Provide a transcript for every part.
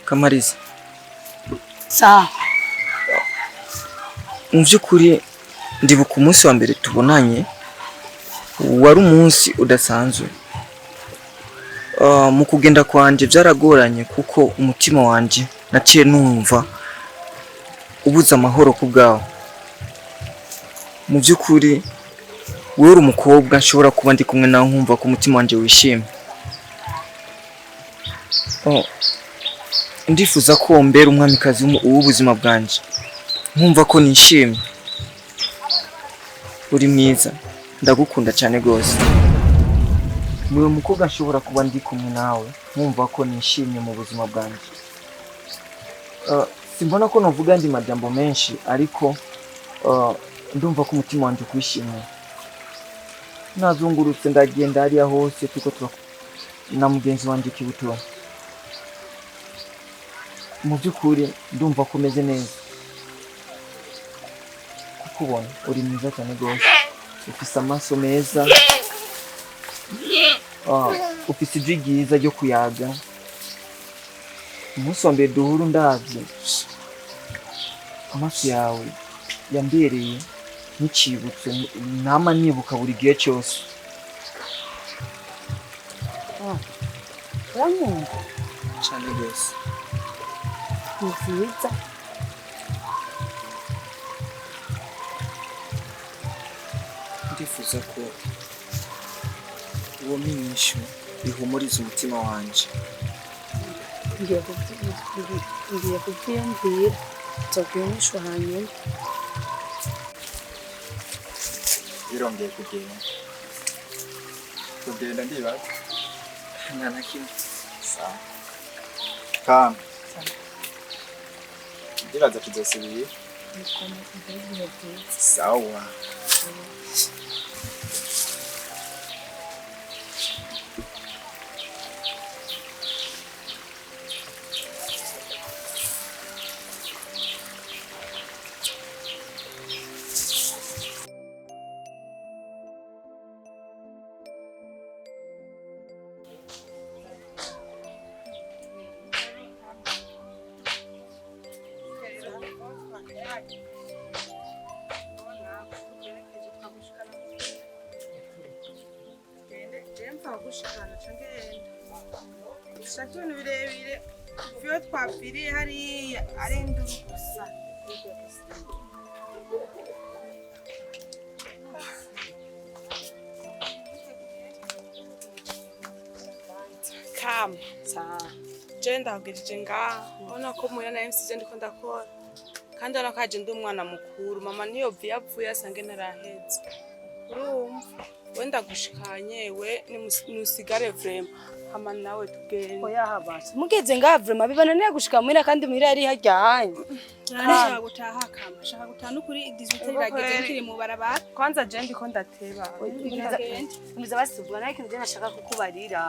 Kamariza. Sawa. Mu by'ukuri ndibuka umunsi wa mbere tubonanye, wari umunsi udasanzwe. Mu kugenda kwanje byaragoranye kuko umutima wanje naciye numva ubuze amahoro ku bwawe. Mu by'ukuri wowe uri umukobwa nshobora kuba ndi kumwe nawe nkumva ko umutima wanje wishimye. Oh, ndifuza ko wombera umwamikazi w'ubuzima bwanje, nkumva ko nishimye. Uri mwiza, ndagukunda cyane rwose. Niwe mukobwa nshobora kuba ndi kumwe nawe nkumva ko nishimye mu buzima bwanjye. Simbona ko novuga andi majambo menshi, ariko ndumva ko umutima wanjye ukwishimiye. Nazungurutse ndagenda hariya hose tuko tura na mugenzi wanjye Kibutura. Mu by'ukuri ndumva ko umeze neza kukubona. Uri mwiza cyane rwose, ufise amaso meza, ufise ijwi ryiza ryo kuyaga. Umunsi wa mbere duhura ndavye amaso yawe yambereye nk'icibutso nama nibuka buri gihe cyose. Urankunda? Cyane rwose. Ni vyiza. Ndifuza ko uwo inyishu ihumuriza umutima wanje. Ngiye kuvyiyumvira, nzobwira inyishu hanyuma. Birongeye kugenda kugenda, ndibaza. Nta na kimwe. Sawa kama ndibaza tuzosubira. Ibihe vyiza. Sawa. Dushaka ibintu birebire, iyo twapfiriye hariya ari induru gusa. Kama je ndahugirije ngaha, ubona ko muya na MC je ndiko ndakora, kandi urabona ko haje ndi umwana mukuru. Mama ntiyopfa iyo apfuye asange ntaraheze. Urumva we ndagushikanye, we nusigare vraiment, hama nawe tugende. Oya habasha, mugeze ngaha vraiment bibananiye gushika muhira, kandi muhira yari hajyanye. Nshaka gutaha kama, nshaka gutaha n'ukuri, 18 irageze nkiri mu barabara. Kwanza je ndiko ndateba. Umviza basubwa nawe, ikintu je nashaka kukubarira.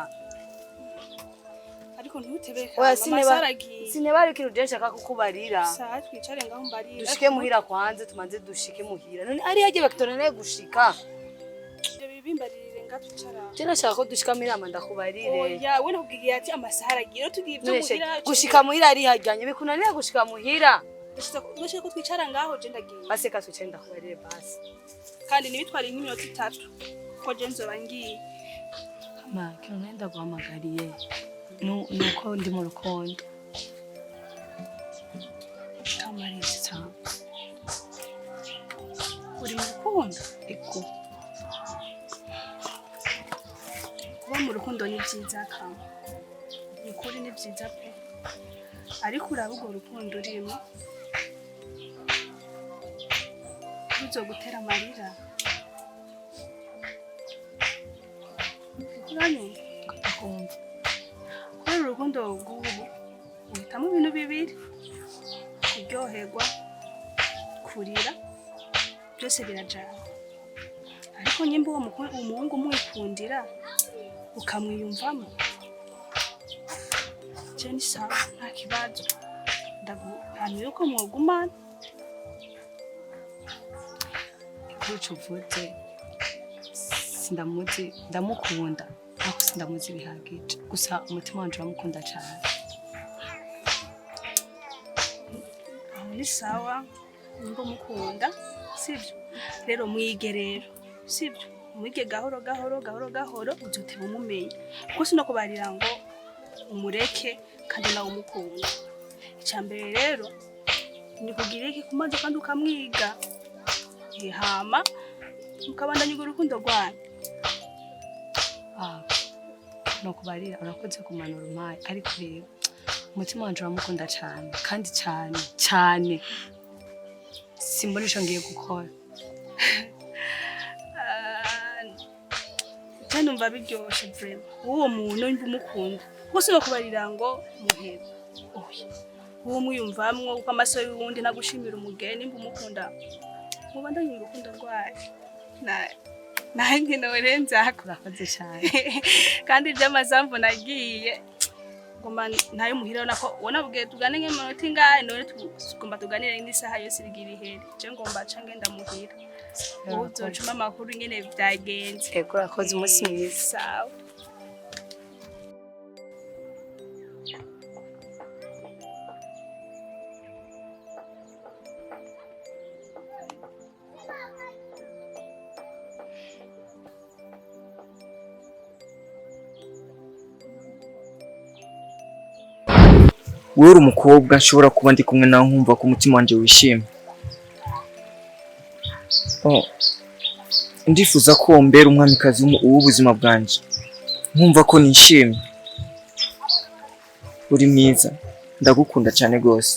Ariko ntutebere Oya, kama, sineba. amasaha aragiye. Sineba, ari ikintu je nshaka kukubarira. Sawa, twicare ngaho mbarira. Dushike muhira kwanze, tumanze dushike muhira. None ari hagiye bakitonaniye gushika. Ivyo bibimbaririre nga twicara. Je nashaka ko dushika muhira hama ndakubarire. Oya, we nakubwiye ati amasaha aragiye, rero tugiye ibyo None she, muhira. Gushika muhira ari hajyanye bikunaniye gushika muhira? Ndashaka ko twicara ngaho, je ndagiye. Basi reka twicare ndakubarire basi. Kandi ntibitware nk'iminota 3 ko je nzoba ngiye. Ma, ikintu nari ndaguhamagariye nuko ndi mu rukundo. Kamariza. Uri mu rukundo? Ego. Kuba mu rukundo ni byiza kama, ni ukuri ni byiza pe, ariko uraba urwo rukundo urimo ruzogutera amarira. Uranyumva? Ndakumva. Kubera urukundo rw'ubu uhitamo ibintu bibiri: kuryoherwa, kurira, byose birajana. Ariko nyimba uwo umuhungu umwikundira ukamwiyumvamo, je ni sawa, nta kibazo, ndaguhanuye yuko mwogumana. Kuri ico uvuze, sindamuzi, ndamukunda ariko sindamuzi bihagije, gusa umutima wanje uramukunda cane. Ni sawa nimba umukunda, sibyo? Rero mwige rero, sibyo? Mwige gahoro gahoro gahoro gahoro, uzoteba umumenya, kuko sinokubarira ngo umureke kandi nawe umukunda. Icya mbere rero ni kugira iki? Kumanza kandi ukamwiga. Hama mukabandanya urwo rukundo rwanyu. Ah, nokubarira urakoze kumanura umpaye, ariko rero umutima wanje uramukunda cyane kandi cyane cyane, simbona ico ngiye gukora. Ah, je numva biryoshe vraiment. Uwo muntu nimba umukunda, kuko sinokubarira ngo muhebe, oya, uwo mwiyumvamwo, kuko amaso y'uwundi nagushimira umugeni. Nimba umukunda, mubandanye urukundo rwanyu. Na nanjye norenzako. Urakoze cyane. Kandi iby'amasambu nagiye ngoma ntayo muhira nako ubona bubwiye tugane nk'iminota ingahe, none tugomba tuganire n'isaha yose irigira ihere. Je ngomba ca ngenda muhira, wowe uzocuma amakuru ingene vyagenze. Ego, urakoze, umunsi mwiza. Sawa. Wowe uri umukobwa nshobora kuba ndi kumwe nawe nkumva ko umutima wanjye wishimye. Oh, ndifuza ko mbera umwamikazi w'ubuzima bwanjye, nkumva ko nishimye. Uri mwiza, ndagukunda cyane rwose.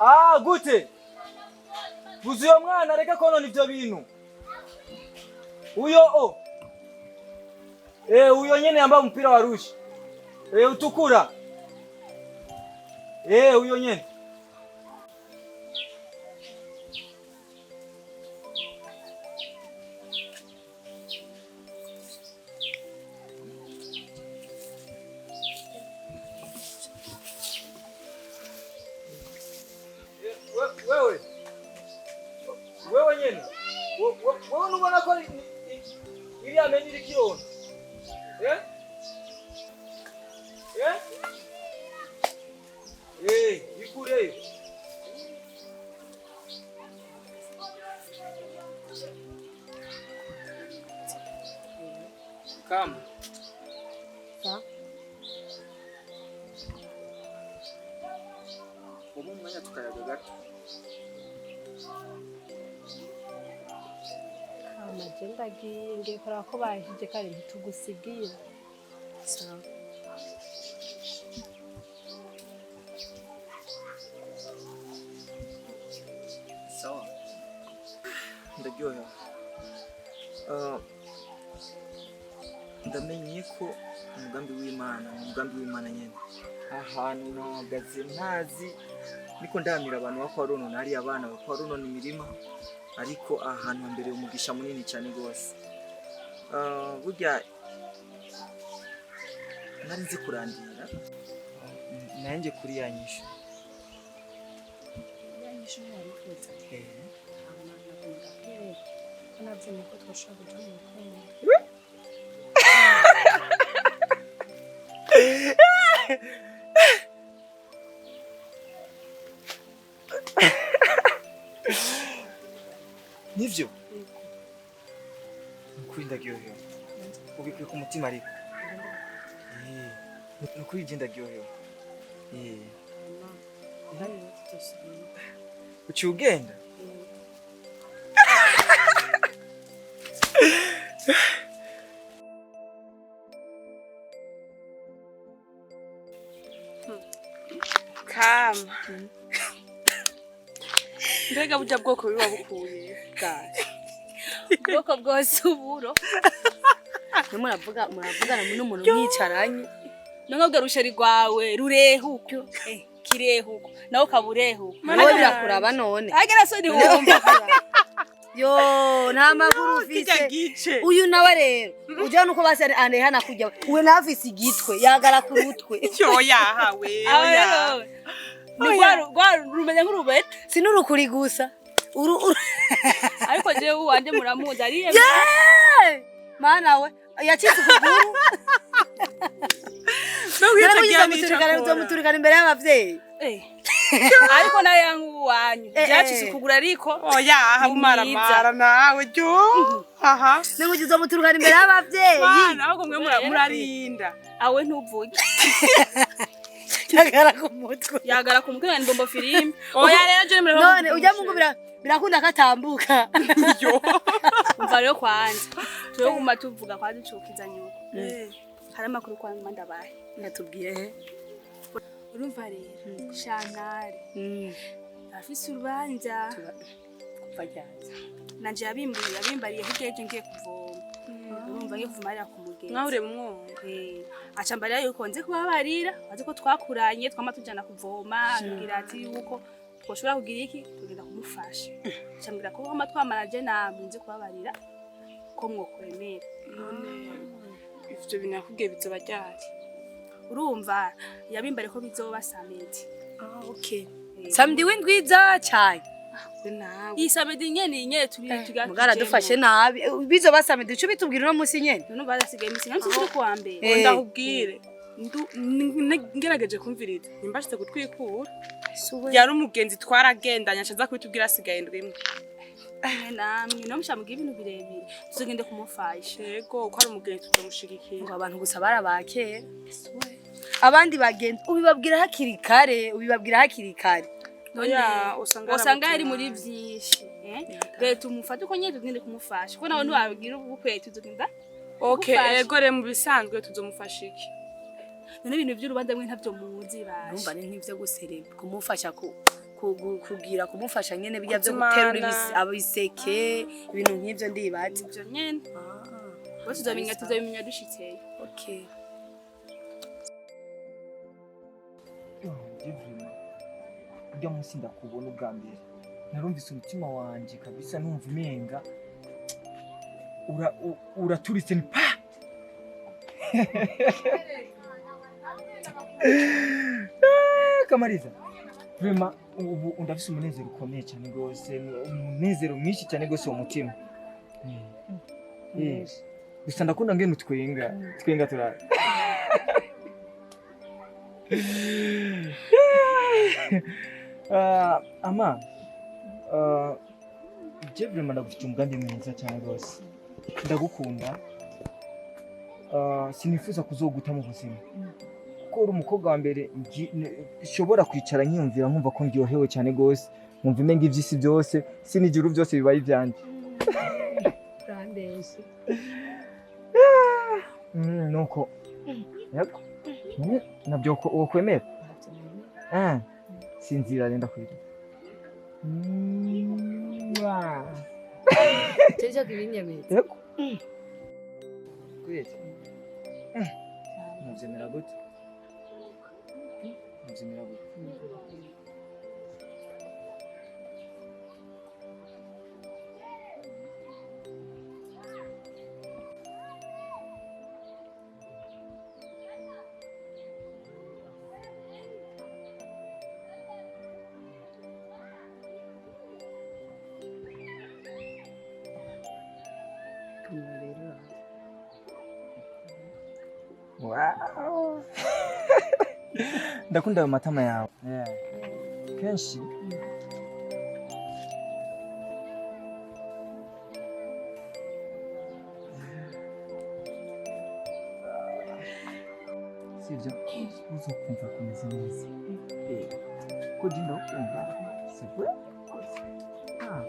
Ah, gute? Buzi uyo mwana areke konona ivyo bintu. Uyo o. Eh, uyo nyene yambaye umupira wa rouge. Eh, utukura. Eh, uyo nyene. Wewe. Wewe nyene. Wewe nubona ko iriya meni iri kirona. Eh? Eh? Eh, ikureyo. Kama. Ubu umwanya tukayaga gato. Kama, je ndagiye, ngiye kuraba ko bahije kare, ntitugusigira. Sawa. Sawa, ndaryohewe. Ah, ndamenye ko umugambi w'Imana ni umugambi w'Imana nyene. Ahantu nahagaze ntazi niko ndamira abantu bako baronona, hariya abana bako baronona imirima, ariko aha hantu hambere umugisha munini cyane rwose. Ah, burya nari nzi kurandira nanjye kuri ya nyishu. Yanyishe warifuza? Hama nagomba kwereka ko navyemeye ko twoshobora kuja mu rukundo. Nivyo, nukuri ndaryohewe, ubikuye ku mutima, ariko nukuri je ndaryohewe. Hama hano rero tutosubira. Uciye ugenda. Kama mbega burya bwoko biba bukuye bwaje Ubwoko bwose uburo. Muravuga muravugana n'umuntu mwicaranye. None ubwo rusheri rwawe rurehuko kirehuko nawe ukaburehuko. Nawe birakuraba none. Agera soni wumva. Yo, nta maguru ufise. Uyu nawe rero ujya nuko basi anehana kujya we nawe afise igitwe yagara ku rutwe. Yo yahawe oya. Ni rwa rumenya nk'urubete. Sinurukuri gusa. Uru ariko jewe wanje muramuzi ariye. Mana we yacitse ukuguru. Nzomuturikana imbere y'abavyeyi. Ariko nawe yangu wanyu yacitse ukuguru ariko oya aha mara nawe jo aha ningugize uzomuturikana imbere y'abavyeyi. Mana ahubwo mwe murarinda awe ntuvuge. Yagara ku mutwe. Yagara ku mutwe ni bombo filime. Oya rero je mureba. None ujya mungubira birakunda katambuka. Yo. Umva rero kwanza. Tuyo guma tuvuga kwa ducukiza nyuko. Hari amakuru kwa mandabaye. Natubwiye he? Urumva rero Shantare. Afise urubanza. Kuva ryaza. Nanje yabimbariye hirya ejo ngiye kuvoma. Urumva ngiye kuvoma arira ku mugezi. Mwahure mwonga. Aca mbarira yuko nze kubabarira, azi ko twakuranye twama tujana kuvoma, ambwira ati yuko twoshobora kugira iki tugenda kumufasha. Aca mbwira ko hama twamaraje namwe nze kubabarira ko mwokwemera. None ivyo bintu nakubwiye bizoba ryari? Urumva yabimbare ko bizoba samedi. Ah okay. Samedi w'indwiza cyane. Iyi samedi nyene nyene turi tugira. Mugara dufashe nabi. Bizoba samedi cyo bitubwira no musi nyene. None barasigaye imisi nka turi kuwa mbere. Ndakubwire. Ngerageje kumviriza. Nimbashitse gutwikura. Yari umugenzi twaragendanye ashaza kubitubwira asigaye ndwimwe. Namwe no mushamugira ibintu birebire. Tuzogende kumufasha. Yego ko ari umugenzi tuzomushigikira. Ngo abantu gusa barabakera. Abandi bagenzi ubibabwira hakiri kare, ubibabwira hakiri kare. None usanga yari muri byinshi. Leta umufate uko nyene tugende kumufasha. Kuko nawe ntiwabwira ubukwe tuzogenda. Okay, ego re mu bisanzwe tuzomufasha iki? None ibintu by'urubanza mwe ntavyo muzi basha. Urumva ni nk'ivyo gusereba kumufasha kugira kumufasha nyene bijya byo guterura abiseke ibintu nk'ivyo ndibaza. Ivyo nyene. Bose tuzobimenya tuzobimenya dushitseyo. Okay. Ujya munsi ndakubona ubwa mbere narumvise umutima wanje kabisa numva umenga uraturitse ni pa. Kamariza vraiment ubu ndafise umunezero ukomeye cyane gose, umunezero mwinshi cyane gose mu mutima. Gusa ndakunda ngene utwenga twenga turara. Ama je vraiment ndagufite umugambi mwiza cyane rwose, ndagukunda. Sinifuza kuzoguta mu buzima kuko uri umukobwa wa mbere nshobora kwicara nkiyumvira nkumva ko ndyohewe cyane rwose, nkumva imenga ivy'isi byose sinijuru byose bibaye ibyanjye. Nuko yego nabyo wokwemera. Sinzira renda kwira. Tejo kibinyemeza. Yego. Kwezi. Muvyemera gute? Muvyemera gute? Wow. Ndakunda ayo matama yawe. Kenshi sivyo uzokumva kumeze neza. Ko je ndakunda. C'est vrai? Ah.